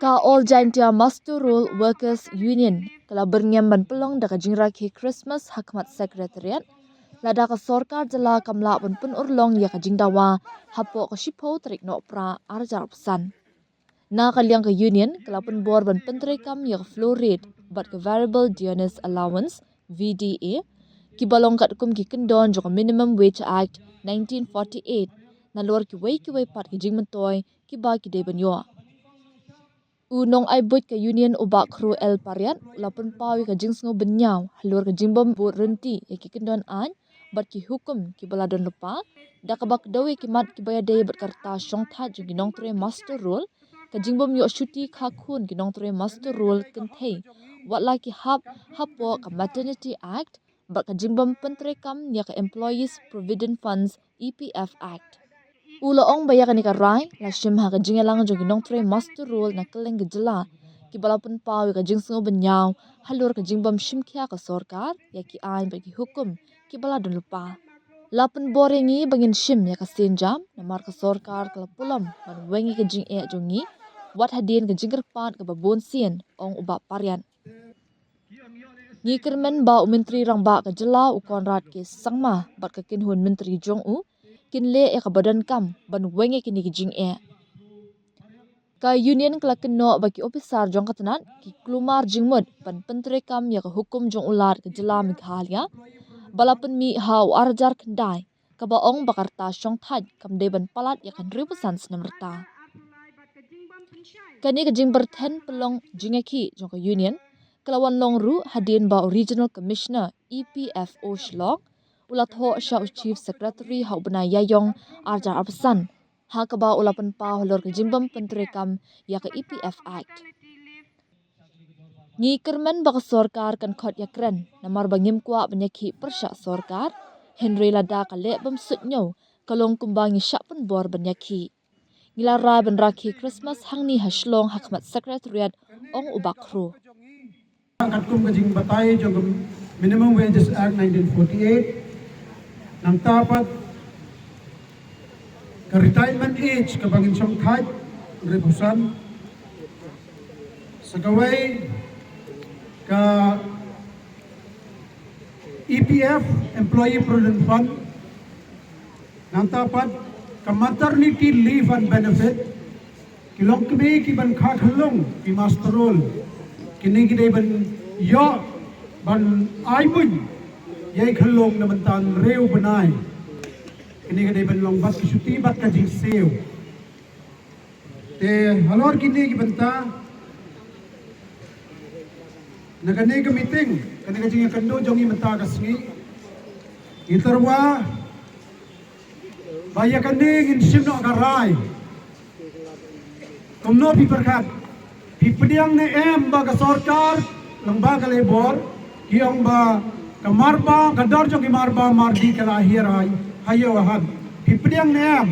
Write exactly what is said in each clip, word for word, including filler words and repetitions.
Ka All Jaintia Muster Roll Workers Union ka la byrngem ban pynlong da ka jingrakhe Christmas ha khmat Secretariat, lada ka sorkar jylla kam lah ban pynurlong ïa ka jingdawa hapoh ka shiphew tarik Nohprah arhajar arphew san. Na ka liang ka Union ka la pynbor ban pyntreikam ïa ka floor rate bad ka variable dearness allowance, V D A, kiba long katkum ki kyndon jong ka Minimum Wage Act nineteen forty-eight, nalor kiwei kiwei pat ki jingmyntoi kiba ki dei ban ïoh. U nongai buit ka Union u Bah Khru L Pariat u la pynpaw ïa ka jingsngew bynñiaw halor ka jingbym bud ryntih ïa ki kyndon aiñ bad ki hukum kiba la don lypa, da kaba kdew ïa ki mat kiba ïadei bad ka rta shongthait jong ki nongtrei muster roll, ka jingbym ïoh shuti kha khun ki nongtrei muster roll kynthei wat la ki hap hapoh ka Maternity Act bad ka jingbym pyntreikam ïa ka Employees Provident Funds, E P F Act. U la ong ba ïa kane ka rai la shim ha ka jingïalang jong ki nongtrei muster roll na kylleng ka jylla, kiba la pynpaw ïa ka jingsngew bynñiaw halor ka jingbym shimkhia ka sorkar ïa ki aiñ bad ki hukum kiba la don lypa. La pynbor ïa ngi ba ngin shim ïa ka sienjam namar ka sorkar ka la pulom ban weng ïa ka jingeh jong ngi wat hadien ka jingkyrpad kaba bun sien, ong u Bah Pariat. Ngi kyrmen ba u Myntri Rangbah ka jylla u Conrad K Sangma bad ka kynhun myntri jong u kin leh ïa kaba donkam ban weng ïa kine ki jingeh. Ka Union ka la kynnoh ba ki ophisar jong ka tnat ki kulmar jingmut ban pyntreikam ïa ka hukum jong u Lat ka jylla Meghalaya ba la pynmih ha u arhajar khyndai, kaba ong ba ka rta shongthait kam dei ban palat ïa ka hynriewphew san snem rta. Kane ka jingbyrthen pynlong jingïakhih jong ka Union ka la wan long ruh hadien ba u Regional Commissioner E P F O Shillong u la thoh sha u Chief Secretary ha u bnai Ïaïong arhajar arphew san, ha kaba u la pynpaw halor ka jingbym pyntreikam ïa ka E P F Act. Ngi kyrmen ba ka sorkar kan khot ïakren namar ba ngim kwah ban ïakhih pyrshah sorkar, hynrei lada ka leh bym suidñiew ka long kumba ngi shah pynbor ban ïakhih. Ngi la rai ban rakhe Christmas hangne ha Shillong ha khmat Secretariat, ong u Bah Khru. Katkum ka jingbatai jong ka Minimum Wages Act nineteen forty-eight, nangta pat ka retirement age kaba ngin shongthait hynriewphew san. Sa kawei ka E P F, Employee Provident Fund, nangta pat ka maternity leave and benefit, ki longkmie kiban kha khyllung ki muster roll, kine ki dei ban ïoh ban ai buiñ ïa i khyllung na bynta hynriew bnai. Kine ki dei ban long bad ka shuti bad ka jingsiew. Te halor kine ki bynta, na kane ka meeting, kane ka jingïakynduh jong ngi mynta ka sngi, ngi tyrwa ba ïa kane ngin shim noh ka rai. Kumno phi pyrkhat? Phi pdiang ne em ba ka sorkar lyngba ka Labor ki ong ba ka marbam, ka dor jong ki marbam mardi ka la hiar ha ïew ha hat? Phi pdiang ne em?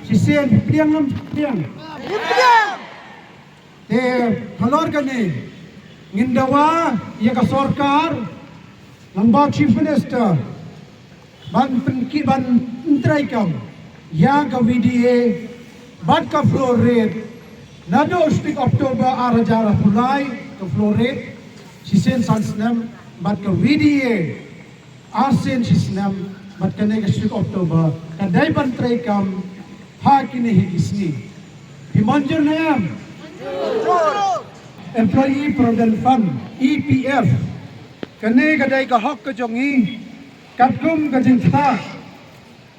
Shisien phi pdiang ne em phi pdiang? Te halor kane ngin dawa ïa ka sorkar lyngba Chief Minister ban pynki-, ban pyntreikam ïa ka V D A bad ka floor rate. Naduh u snem October arhajar arphew lai ka floor rate shisien san snem bad ka V D A arsien shisnem, bad kane ka snem October ka dei ban treikam ha kine hi ki sngi. Phi mynjur ne em? Employee Provident Fund, E P F. Kane ka dei ka hok ka jong ngi katkum ka jingthrang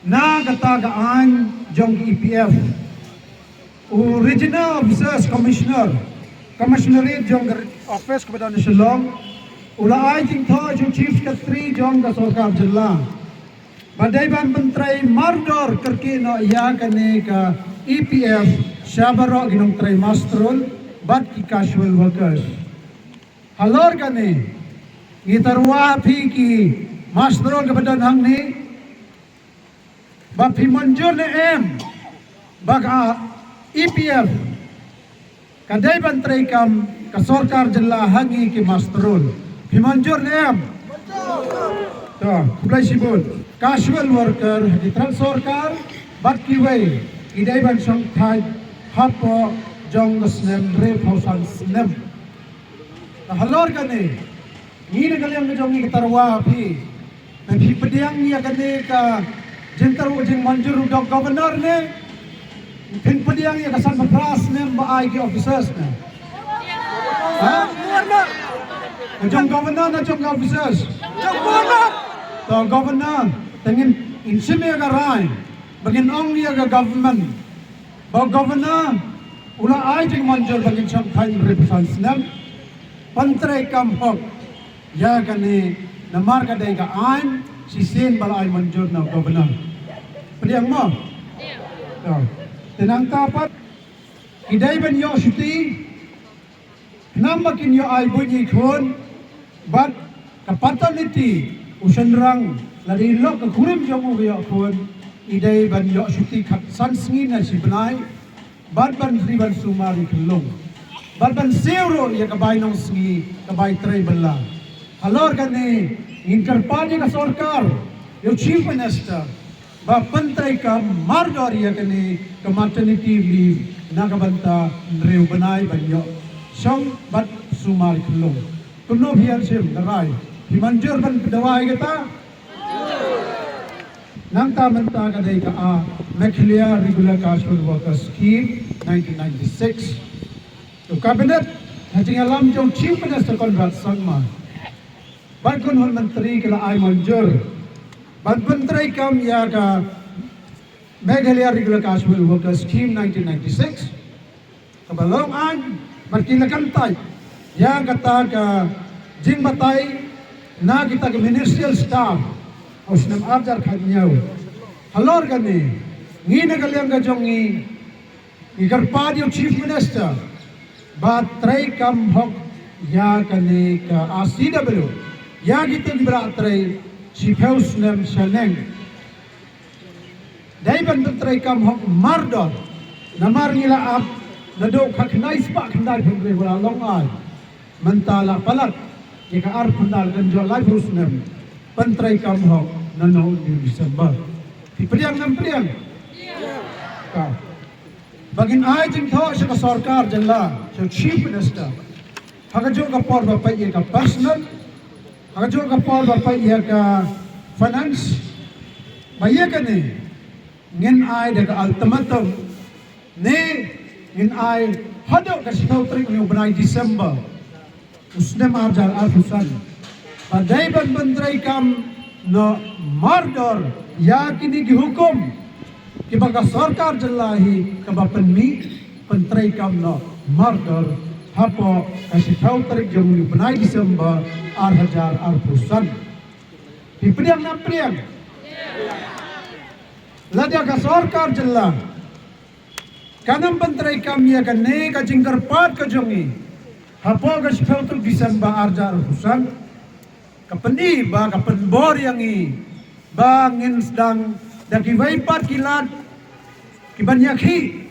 na kata ka aiñ jong ka E P F. U Regional Officers Commissioner, Commissionerate jong ka office kaba don ha Shillong, u la ai jingthoh sha u Chief Secretary jong ka sorkar jylla ba dei ban pyntrei mardor kyrkieh noh ïa kane ka E P F sha baroh ki nongtrei muster roll bad ki casual workers. Halor kane ngi tyrwa phi ki muster roll kaba don hangne ba phi mynjur ne em ba ka E P F ka dei ban treikam ka sorkar jylla ha ngi ki muster roll? Phi mynjur ne em? To, khublei shibun. Casual worker ha ki tnat sorkar bad kiwei ki dei ban shongthait hapoh jong ka snem hynriewphew san snem. Te halor kane, ngi na ka liang ka jong ngi ka tyrwa ha phi, ba phi pdiang ïa kane ka jingtyrwa jingmynjur u dong governor ne, phin pdiang ïa ka sanphew phra snem ba ai ki officers ne. Ha? Ka jong governor ne jong ka officers? To governor, te ngin, ngin shim ïa ka rai ba ngin ong ïa ka government ba governor u la ai jingmynjur ba ngin shong thaiñ hynriewphew san snem. Pyntreikam hok ïa kane namar ka dei ka aiñ shisien ba la ai mynjur na u governor. Pdiang mo? To. Te nangta pat ki dei ban ïoh shuti, khnang ba kin ïoh ai buit ïa ki khun, bad ka paternity, u shynrang lada i lok ka kurim jong u ka ïoh khun, i dei ban ïoh shuti khatsan sngi na shi bnai, bad ban ri ban sumar ïa ki khyllung, bad ban siew ruh ïa ka bai nongsngi, ka bai trei bylla. Halor kane ngin kyrpad ïa ka sorkar, ïa u Chief Minister, ba pyntreikam mardor ïa kane ka maternity leave na ka bynta hynriew bnai ban ïoh shong bad sumar khyllung. Kumno phi ïa shim ka rai? Phi mynjur ban dawa ïa kata? Nangta mynta ka dei ka, ah, Meghalaya Regular Casual Worker Scheme nineteen ninety-six. U Cabinet ha jingïalam jong Chief Minister Conrad Sangma bad kynhun myntri ki la ai mynjur ban pyntreikam ïa ka Meghalaya Regular Casual Worker Scheme nineteen ninety-six. Kaba long aiñ, bad ki la kyntait ïa kata ka jingbatai na kita ki ministerial staff ha u snem arhajar khathynñiew. Halor kane, ngi na ka liang ka jong ngi, ngi kyrpad ïa u Chief Minister ba treikam hok ïa kane ka R C W ïa kita kiba la trei shiphew snem shaneng. Dei ban pyntreikam hok mardor, namar ngi la ap naduh khatkhyndai spah khyndaiphew hynriew ba la long aiñ. Mynta la palat ïa ka arphew khyndai, kan jot laiphew snem. Pyntreikam hok naduh u December. Phi pdiang ne ym pdiang? Ka ba ngin ai jingthoh sha ka sorkar jylla, sha u Chief Minister, ha kajuh ka por ba peit ïa ka personnel, ha kajuh ka por ba peit ïa ka finance, ba ïa kane ngin ai da ka ultimatum, ne ngin ai haduh ka shiphew tarik u bnai December u snem arhajar arphew san, ba dei ban pyntreikam noh mardor ïa kine ki hukum kiba ka sorkar jylla hi kaba pynmih. Pyntreikam noh mardor hapoh ka shiphew tarik jong u bnai December arhajar arphew san. Phi pdiang ne ym pdiang? Lada ka sorkar jylla kan ym pyntreikam ïa kane ka jingkyrpad ka jong ngi hapoh ka shiphew tarik December arhajar arphew san, ka pyni ba ka pynbor ïa ngi ba ngin sdang da kiwei pat ki lad kiban ïakhih.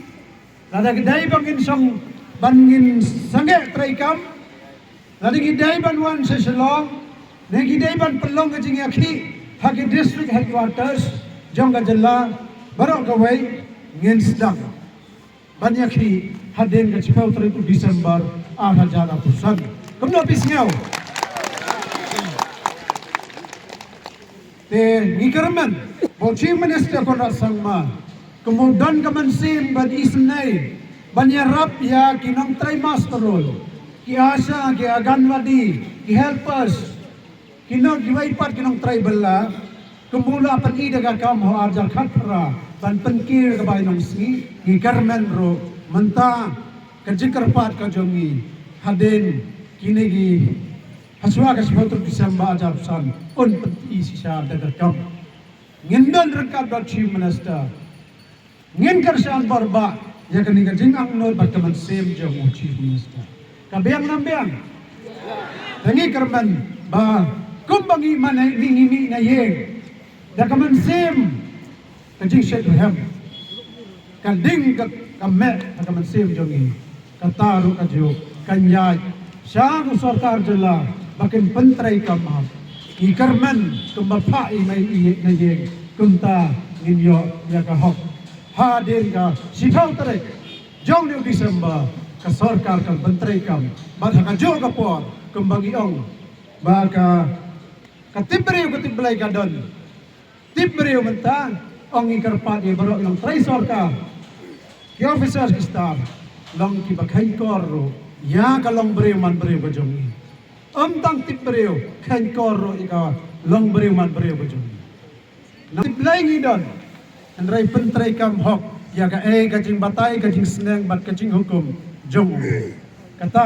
Lada ki dei ba ngin shong, ban ngin sangeh treikam, lada ki dei ban wan sha Shillong, ne ki dei ban pynlong ka jingïakhih ha ki district headquarters jong ka jylla baroh kawei, ngin sdang ban ïakhih hadien ka shiphew tarik u December arhajar arphew san. Kumno phi sngew? Te ngi kyrmen ba u Chief Minister Conrad Sangma, kumba u don ka mynsiem ban isynei ban ïarap ïa ki nongtrei muster roll, ki ASHA, ki Anganwadi, ki helpers, ki nong, kiwei pat ki nongtrei bylla, kumba u la pyni da ka kam ha u arhajar khatphra ban pynkiew ïa ka bai nongsngi. Ngi kyrmen ruh mynta ka jingkyrpad ka jong ngi, hadien kine ki, hashuwa ka shiphew tarik December arhajar arphew san, un pyni shisha da ka kam. Ngin don ryngkat bad Chief Minister. Ngin kyrshan bor bha ïa kane ka jingangnud bad ka mynsiem jong u Chief Minister. Ka biang ne ym biang? Te ngi kyrmen ba kumba ngi mane, ngi, ngi mih na ïing da ka mynsiem ka jingshet rhem, ka ding ka, ka meh ha ka mynsiem jong ngi. Kata ruh kajuh kan ïaid sha u sorkar jylla ba kin pyntreikam hok. Ngi kyrmen kumba phah i mei i na ïing, kumta ngin ïoh ïa ka hok. Hadien ka shiphew tarik jong u December ka sorkar kan pyntreikam. Bad ha kajuh ka por kumba ngi ong ba ka, ka tip briew ka tip Blei ka don. Tip briew mynta, ong ngi kyrpad ïa baroh nongtrei sorkar, ki officers ki staff, long kiba kheiñkor ruh ïa ka long briew man briew ka jong ngi. Ym tang tip briew, kheiñkor ruh ïa ka long briew man briew ka jong ngi. Nang tip Blei ngi don, hynrei pyntreikam hok ïa kaei ka jingbatai, ka jingsneng bad ka jinghukum jong u. Kata